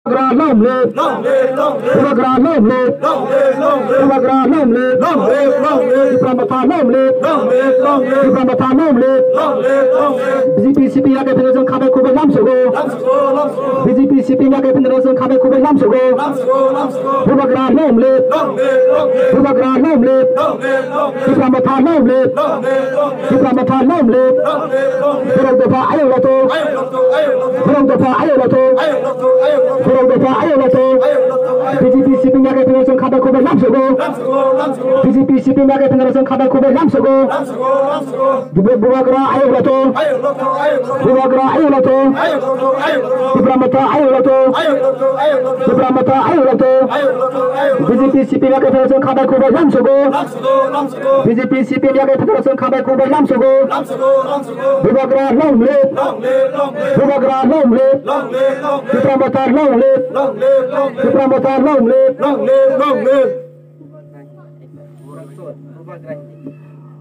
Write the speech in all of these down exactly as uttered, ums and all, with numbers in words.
Bubagra long live! Long live, long live! Bubagra long live! Long live, long live! Bubagra long live! Long live, long live! Tipra Motha long live! Long live, long live! Tipra Motha long live! Long live, long live! B J P C P M yakhe phano chwng khabai khubui lamsogo. Lamsogo, lamsogo! B J P C P M yakhe phano chwng khabai khubui lamsogo. Lamsogo, lamsogo! Bubagra long live! Long live, long live! Bubagra long live! Long live, long live! Tipra Motha long live! Long live, long live! Tipra Motha long live! Long live, long live! Borok dopha ayuk lato! Ayuk lato, ayuk lato! Borok dopha ayuk lato! Ayuk lato, ayuk lato! Borok dopha ayuk lato! Ayuk lato, ayuk lato! B J P C P M yakhe phano chwng khabai khubui lamsogo. Lamsogo, lamsogo! B J P C P M yakhe phano chwng khabai khubui lamsogo. Lamsogo, lamsogo! Bubagra ayuk lato! Ayuk lato, ayuk lato! Bubagra ayuk lato! Ayuk lato, ayuk lato! Tipra Motha ayuk lato! Ayuk lato, ayuk lato! Tipra Motha ayuk lato! Ayuk lato, ayuk lato! B J P C P M yakhe phano chwng khabai khubui lamsogo. Lamsogo, lamsogo! B J P C P M yakhe phano chwng khabai khubui lamsogo. Lamsogo, lamsogo! Bubagra long live! Long live, long live! Bubagra long live! Long live, long live! Tipra Motha long live! Long live, long live! Tipra Motha long live! Long live, long live!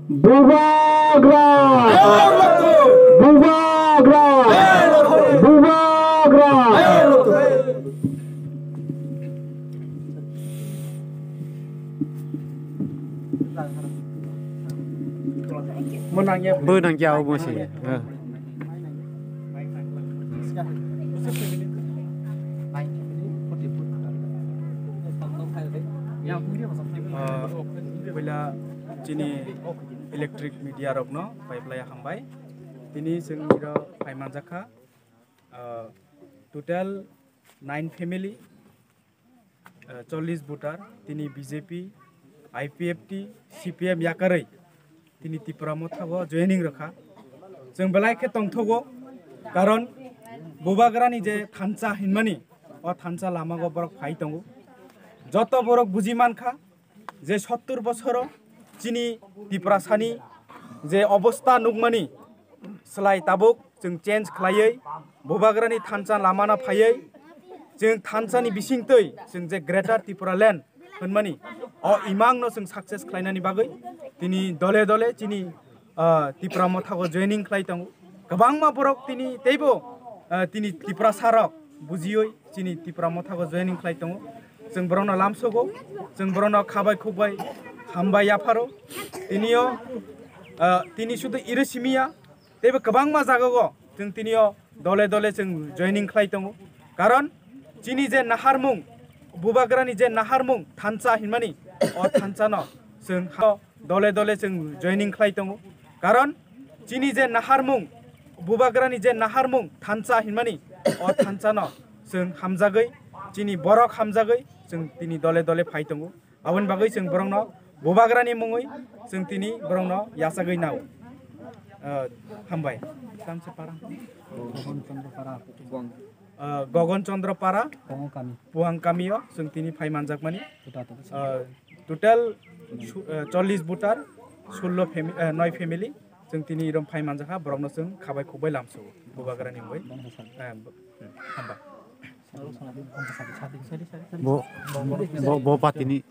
Bubagra! Bubagra! Bubagra! Bo nang ya, bo se. Ah, puila chini electric media rokno pai phlai hambai. Tini chwng iro phai manjakha, ah, total nine family, ah, chollish voter, tini B J P, I P F T, C P M yakarwi tini Tipra Motha o joining rwkha. Chwng belai khe tongthogo, karon Bubagrani je thansa hinmani, o thansa lama o borok phai tongo. Joto borok buji mankha je sottur bosoro chini Tiprasani je obostha nukmani, slai tabuk chwng change khlaiwi Bubagrani thansa lamano phaiwi chwng thansani bisingtwi chwng je Greater Tipraland hwnmani o imangno chwng success khlainani bagwi tini dole dole chini, ah, Tipra Motha o joining khlai tongo. Kwbangma borok tini teibo, ah, tini Tiprasa rok bujiwi chini Tipra Motha o joining khlai tongo. Chwng borokno lamsogo, chwng borokno khabai khukbai hambai yapharo. Tinio, ah, tini sudu iro simiya, teibo kwbangma jagao chwng tinio dole dole chwng joining khlai tongo. Karon chini je naharmung, Bubagrani je naharmung thansa hinmani, o thansano chwng ha-, dole dole chwng joining khlai tongo. Karon chini je naharmung, Bubagrani je naharmung thansa hinmani, o thansano chwng hamjagwi, chini borok hamjagwi chwng tini dole dole phai tongo. Aboni bagwi chwng borokno Bubagrani mungwi chwng tini borokno yachagwi nao. Ah, hambai. Tamse para. Gogon Chandra Para. Ah, Gogon Chandra Para, Puang kami. Puang kamio chwng tini phai manjakmani. Total, ah, total su-, ah, chollish voter, sullo fami-, ah, noi family chwng tini irom phai manjakha, borokno chwng khabai khukbai lamsogo Bubagrani mungwi. Bono sal. Ah, bo-, hmm, hambai. Bo, bo, bo patini.